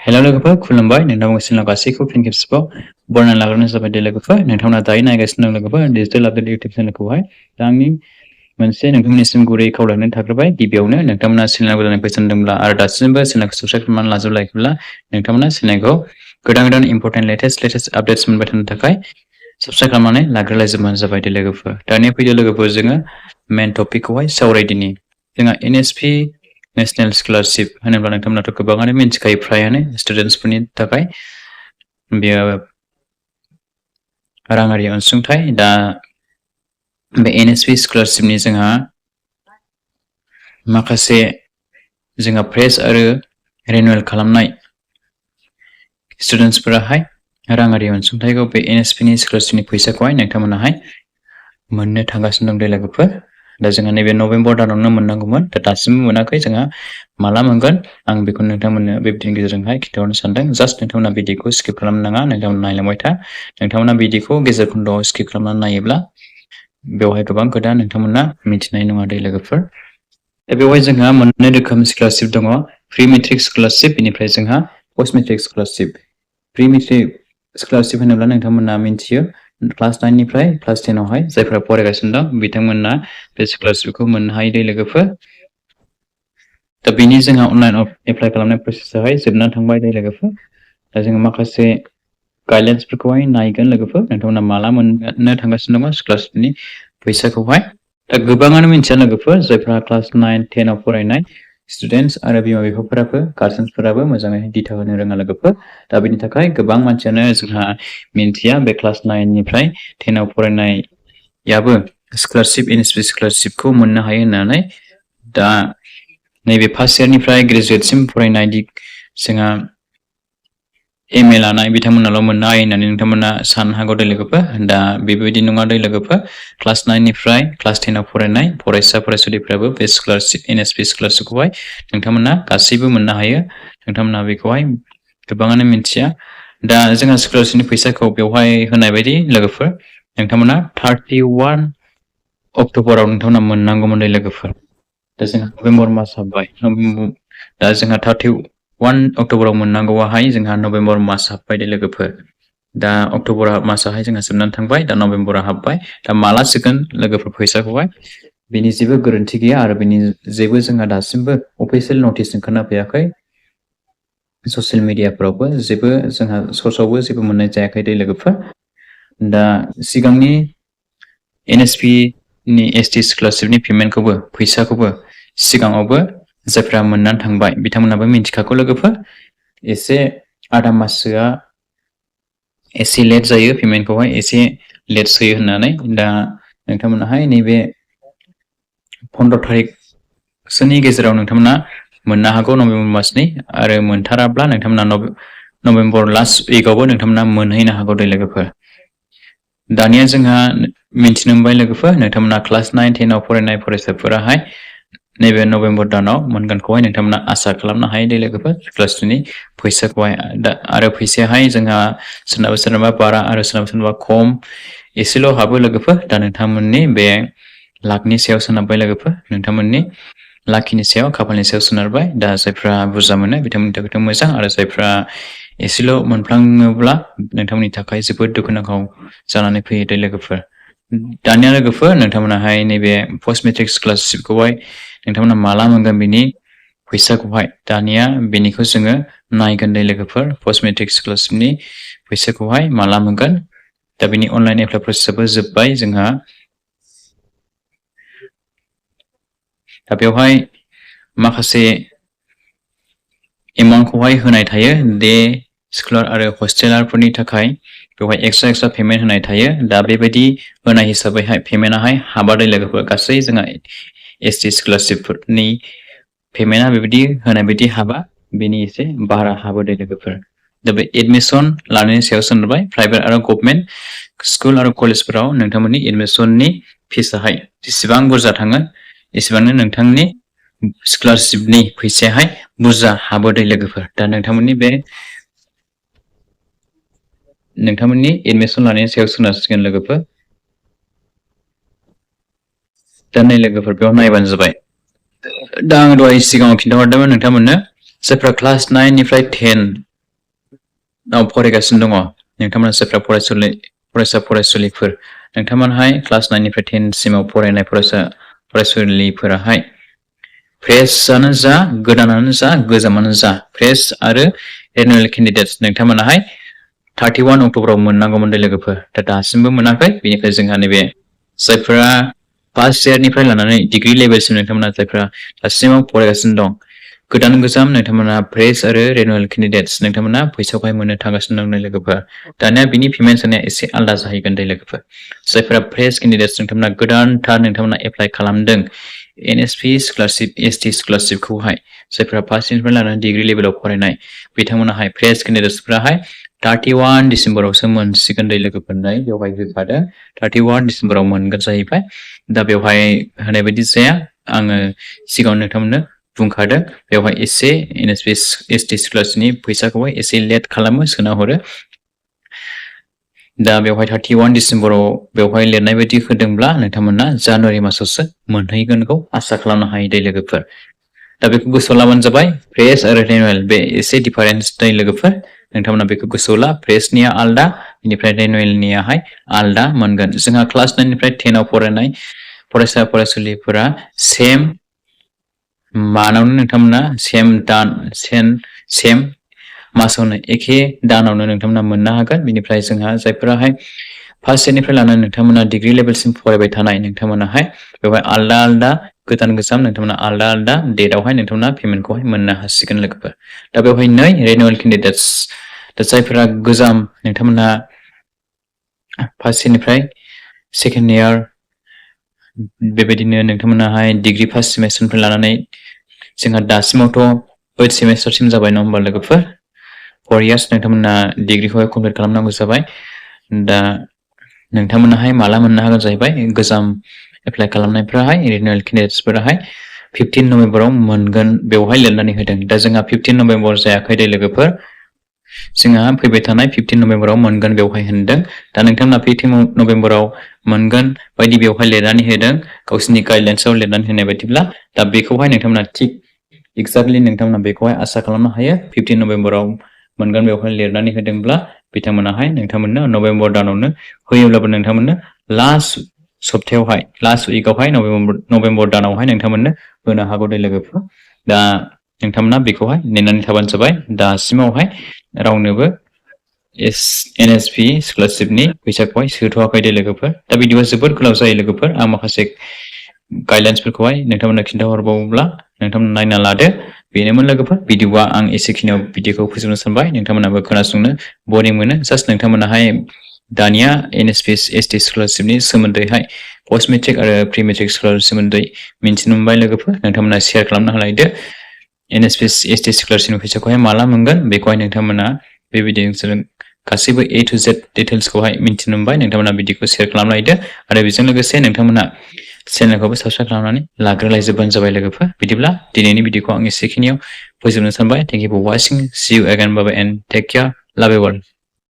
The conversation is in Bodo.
Hello लोगोफोर खुलुमबाय नोंथांमोन सिनाव गासैखौ फिन खेबसेबाव बरनायना लाग्रोनाय जाबाय दे लोगोफोर नोंथांमोना दायो नायगासिनो दं लोगोफोर डिजिटेल आपडेट इउटिउब चेनेलखौहाय दा आंनि मोनसे नोंथांमोननिसिम गुरै खावलायनाय थाग्रोबाय गिबियावनो नोंथांमोना चेनेलखौ गोदानै फैसनदोंब्ला आरो दासिमबो चेनेलखौ साबस्क्राइब खालामनानै लाजोबलायाखैब्ला नोंथांमोना चेनेलखौ गोदान इम्पर्टेन्ट लेटेस्ट आपडेट्स मोनबाय थानो थाखाय साबस्क्राइब खालामनानै लाग्रोलायजोबबानो जाबाय दे लोगोफोर दानिया फैदो लोगोफोर जोङो मेन टपिकखौहाय सावरायदिनि जोंहा NSP नेशनेल स्कलारशिप होनोब्ला नोंथांमोनाथ' गोबाङानो मिन्थिखायो फ्रायानो स्टुडेन्ट्सफोरनि थाखाय बेयो राङारि अनसुंथाइ दा बे NSP स्कलारशिपनि जोंहा माखासे जोंहा फ्रेश आरो रिनिउवेल खालामनाय स्टुडेन्ट्सफोराहाय राङारि अनसुंथाइखौ बे NSP नि स्कलारशिपनि फैसाखौहाय नोंथांमोनाहाय मोननो थांगासिनो दं दे लोगोफोर दा जोंहा नैबे नभेम्बर दानावनो मोननांगौमोन दा दासिमबो मोनाखै जोंहा माला मोनगोन आं बेखौ नोंथांमोननो बे भिडिअनि गेजेरजोंहाय खिन्थाहरनो सानदों जास्ट नोंथांमोना भिडिअखौ स्किप खालामनो नाङा नोंथांमोना नायलांबाय था नोंथांमोना भिडिअखौ गेजेर खन्द'आव स्किप खालामनानै नायोब्ला बेवहाय गोबां खोथा नोंथांमोना मिथिनाय नङा दे लोगोफोर दा बेवहाय जोंहा मोननै रोखोम स्कलारशिप दङ प्रि मेट्रिक स्कलारशिप बेनिफ्राय जोंहा post matric scholarship pre matric scholarship होनोब्ला नोंथांमोना मिथियो क्लास 9 निफ्राय क्लास 10 आवहाय जायफोरा फरायगासिनो दं बिथांमोना बे स्कलारशिपखौ मोननो हायो दे लोगोफोर दा बेनि जोंहा अनलाइन एप्लाइ खालामनाय प्रसेसआहाय जोबनानै थांबाय दे लोगोफोर दा जोङो माखासे गाइडलाइन्सफोरखौहाय नायगोन लोगोफोर नोंथांमोना माला मोननो थांगासिनो दङ स्कलारशिपनि फैसाखौहाय दा गोबाङानो मिथिया लोगोफोर जायफ्रा क्लास 9 10 आव फरायनाय स्टुडेन्ट्स आरो बिमा बिफाफोराबो गार्जेन्सफोराबो मोजाङै दिथा होनो रोङा लोगोफोर दा बेनि थाखाय गोबां मानसियानो जोंहा मिन्थिया बे क्लास 9 निफ्राय 10 आव फरायनायाबो स्कलारशिप NSP स्कलारशिपखौ मोननो हायो होननानै दा नैबे फार्स्ट इयारनिफ्राय ग्रेजुवेटसिम फरायनाय जोंहा MA लानाय बिथांमोनाल' मोननो हायो होननानै नोंथांमोना साननो हागौ दे लोगोफोर दा बेबायदि नङा दे लोगोफोर क्लास 9 निफ्राय क्लास 10 आव फरायनाय फरायसा फरायसुलिफ्राबो बे स्कलारशिप NSP स्कलारशिपखौहाय नोंथांमोना गासैबो मोननो हायो नोंथांमोना बेखौहाय गोबाङानो मिथिया दा जोंहा स्कलारशिपनि फैसाखौ बेवहाय होनाय बायदि लोगोफोर नोंथांमोना 31 अक्ट'बराव नोंथांमोना मोननांगौमोन दे लोगोफोर दा जोंहा नभेम्बर मास हाबबाय दा जोंहा 31 अक्ट'बराव मोननांगौआहाय जोंहा नभेम्बर मास हाबबाय दे लोगोफोर दा अक्ट'बर मासाहाय जोंहा जोबनानै थांबाय दा नभेम्बरा हाबबाय दा माला सोगोन लोगोफोर फैसाखौहाय बेनि जेबो गोरोन्थि गैया आरो बेनि जेबो जोंहा दासिमबो अफिसियेल नटिस ओंखारफैयाखै ससियेल मिडियाफोरावबो जेबो जोंहा सर्सआवबो जेबो मोननाय जायाखै दे लोगोफोर दा सिगांनि NSP नि ST स्कलारशिपनि पेमेन्टखौबो फैसाखौबो सिगाङावबो जायफ्रा मोननानै थांबाय बिथांमोनाबो मिथिखागौ लोगोफोर एसे आधा माससोआ एसे लेट जायो पेमेन्टखौहाय एसे लेट सोयो होननानै दा नोंथांमोनाहाय नैबे 15 तारिखसोनि गेजेराव नोंथांमोना मोननो हागौ नभेम्बर मासनि आरो मोनथाराब्ला नोंथांमोना नभेम्बर लास्ट उइकआवबो नोंथांमोना मोनहैनो हागौ दे लोगोफोर दानिया जोंहा मिन्थिनो मोनबाय लोगोफोर नोंथांमोना क्लास 9 10 आव फरायनाय फरायसाफोराहाय नैबे नभेम्बर दानाव मोनगोनखौहाय नोंथांमोना आसा खालामनो हायो दे लोगोफोर स्कलारशिपनि फैसाखौहाय दा आरो फैसायाहाय जोंहा सोरनाबा बारा आरो सोरनाबा खम एसेल' हाबो लोगोफोर दा नोंथांमोननि बे लाखनि सायाव सोनारबाय लोगोफोर नोंथांमोननि लाखिनि सायाव खाफालनि सायाव सोनारबाय दा जायफ्रा बुरजा मोनो बिथांमोननि थाखायथ' मोजां आरो जायफ्रा एसेल' मोनफ्लाङोब्ला नोंथांमोननि थाखाय जोबोद दुखुनांथाव जानानै फैयो दे लोगोफोर दानिया लोगोफोर नोंथांमोनाहाय नैबे पोस्ट मेट्रिक स्कलारशिपखौहाय नोंथांमोना माला मोनगोन बेनि फैसाखौहाय दानिया बेनिखौ जोङो नायगोन दे लोगोफोर पोस्ट मेट्रिक स्कलारशिपनि फैसाखौहाय माला मोनगोन दा बेनि अनलाइन एप्लाइ प्रसेसआबो जोब्बाय जोंहा दा बेवहाय माखासे एमाउन्टखौहाय होनाय थायो डे स्कलार आरो हस्टेलारफोरनि थाखाय बेवहाय एक्सट्रा पेमेन्ट होनाय थायो दा बेबायदि होनाय हिसाबैहाय पेमेन्टआहाय हाबादै लोगोफोर गासै जोंहा ST स्कलारशिपफोरनि पेमेन्टआ बेबायदि होनाय बायदि हाबा बेनि एसे बारा हाबोदै लोगोफोर दा बे एडमिसन लानायनि सायाव सोनारबाय प्राइभेट आरो गभर्नमेन्ट स्कुल आरो कलेजफोराव नोंथांमोननि एडमिसननि फिसाहाय जेसेबां बुरजा थाङो एसेबांनो नोंथांनि स्कलारशिपनि फैसायाहाय बुरजा हाबोदै लोगोफोर दा नोंथांमोननि एडमिसन लानायनि सायाव सोनारसिगोन लोगोफोर दा नै लोगोफोर बेयाव नायबानो जाबाय दा आं दहाय सिगाङाव खिन्थाहरदोंमोन नोंथांमोननो जायफ्रा क्लास 9 निफ्राय 10 फरायगासिनो दङ नोंथांमोना जायफ्रा फरायसुलिफोर नोंथांमोनहाय क्लास 9 निफ्राय 10 सिमाव फरायनाय फरायसुलिफोराहाय फ्रेशआनो जा गोदानानो जा गोजामानो जा फ्रेश आरो रिनिउवेल केन्डिडेट्स नोंथांमोनाहाय 31 अक्ट'बराव मोननांगौमोन दे लोगोफोर दा दासिमबो मोनाखै बेनिफ्राय जोंहा नैबे जायफ्रा फार्स्ट इयारनिफ्राय लानानै डिग्री लेभेलसिम नोंथांमोना जायफ्रा दासिमाव फरायगासिनो दं गोदान गोजाम नोंथांमोना फ्रेश आरो रिनिउवेल केन्डिडेट्स नोंथांमोना फैसाखौहाय मोननो थांगासिनो दं लोगोफोर दानिया बिनि पेमेन्ट होनाया एसे आलादा जाहैगोन दे लोगोफोर जायफ्रा फ्रेश केन्डिडेट्स नोंथांमोना गोदानथार नोंथांमोना एप्लाइ खालामदों NSP स्कलारशिप ST स्कलारशिपखौहाय जायफ्रा फार्स्ट इयारनिफ्राय लानानै डिग्री लेभेलाव फरायनाय बिथांमोनाहाय फ्रेश केन्डिडेट्सफोराहाय 31 डिसेम्बरावसो मोनसिगोन दे लोगोफोरनाय बेवहाय होखादों 31 डिसेम्बराव मोनगोन जाहैबाय दा बेवहाय होनाय बायदि जाया आङो सिगाङाव नोंथांमोननो बुंखादों बेवहाय एसे NSP ST स्कलारशिपनि फैसाखौहाय एसे लेट खालामो सोना हरो दा बेवहाय 31 डिसेम्बराव बेवहाय लिरनाय बायदि होदोंब्ला नोंथांमोना जानुवारि मासावसो मोनहैगोनखौ आसा खालामनो हायो दे लोगोफोर दा बेखौ गोसोआव लाबानो जाबाय फ्रेश आरो रिनिउवेल बे एसे डिफारेन्स दं लोगोफोर नोंथांमोना बेखौ गोसोआव ला फ्रेशनिया आलदा बेनिफ्राय रिनिउवेलनियाहाय आलदा मोनगोन जोंहा क्लास 9 निफ्राय 10 आव फरायनाय फरायसुलिफोरा सेम मानावनो नोंथांमोना सेम मासावनो एखे दानावनो नोंथांमोना मोननो हागोन बेनिफ्राय जोंहा जायफोराहाय फार्स्ट इयारनिफ्राय लानानै नोंथांमोना डिग्री लेभेलसिम फरायबाय थानाय नोंथांमोनाहाय बेवहाय आलदा आलदा गोदान गोजाम नोंथांमोना आलदा आलदा डेटआवहाय नोंथांमोना पेमेन्टखौहाय मोननो हासिगोन लोगोफोर दा बेवहाय 2 रिनिउवेल केन्डिडेट्स दा जायफोरा गोजाम नोंथांमोना फार्स्ट इयारनिफ्राय सेकेन्ड इयार बेबायदिनो नोंथांमोनाहाय डिग्री फार्स्ट सेमेस्टारनिफ्राय लानानै जोंहा दासिमावथ' 8 सेमेस्टारसिम जाबाय नङा होमबा लोगोफोर 4 इयार्स नोंथांमोना डिग्रीखौहाय कमप्लिट खालामनांगौ जाबाय दा नोंथांमोनाहाय माला मोननो हागोन जाहैबाय गोजाम एप्लाइ खालामनायफोराहाय रिनिउवेल केन्डिडेट्सफोराहाय 15 नभेम्बराव मोनगोन बेवहाय लिरनानै होदों दा जोंहा 15 नभेम्बर जायाखै दे लोगोफोर जोंहा फैबाय थानाय 15 नभेम्बराव मोनगोन बेवहाय होनदों दा नोंथांमोना 15 नभेम्बराव मोनगोन बायदि बेवहाय लिरनानै होदों गावसोरनि गाइडलाइन्सआव लिरनानै होनाय बायदिब्ला दा बेखौहाय नोंथांमोना थिग एक्जेक्टलि नोंथांमोना बेखौहाय आसा खालामनो हायो 15 नभेम्बराव मोनगोन बेवहाय लिरनानै होदोंब्ला बिथांमोनाहाय नोंथांमोननो नभेम्बर दानावनो होयोब्लाबो नोंथांमोननो लास्ट सप्तायावहाय लास्ट उइकआवहाय नभेम्बर दानावहाय नोंथांमोननो होनो हागौ दे लोगोफोर दा नोंथांमोना बेखौहाय नेनानै थाबानो जाबाय दासिमावहाय रावनोबो NSP स्कलारशिपनि फैसाखौहाय सोथ'वाखै दे लोगोफोर दा बिदिबा जोबोद गोलाव जायो लोगोफोर आं माखासे गाइडलाइन्सफोरखौहाय नोंथांमोननो खिन्थाहरबावोब्ला नोंथांमोना नायना लादो बेनोमोन लोगोफोर भिडिअआ आं एसेखिनियाव भिडिअखौ फोजोबनो सानबाय नोंथांमोनाबो खोनासंनो बरिं मोनो जास्ट नोंथांमोनाहाय दानिया NSP ST स्कलारशिपनि सोमोन्दैहाय पस्ट मेट्रिक आरो प्रि मेट्रिक स्कलारशिपनि सोमोन्दै मिन्थिनो मोनबाय लोगोफोर नोंथांमोना शेयार खालामना होलायदो NSP ST स्कलारशिपनि फैसाखौहाय माला मोनगोन बेखौहाय नोंथांमोना बेबायदिनो गासैबो A to Z डिटेल्सखौहाय मिन्थिनो मोनबाय नोंथांमोना भिडिअखौ शेयार खालामलायदो आरो बेजों लोगोसे नोंथांमोना चेनेलखौबो साबस्क्राइब खालामनानै लाग्रोलायजोबबानो जाबाय लोगोफोर बिदिब्ला दिनैनि भिडिअखौ आं एसेखिनियाव फोजोबनो सानबाय thank you for watching see you again bye bye and take care love you all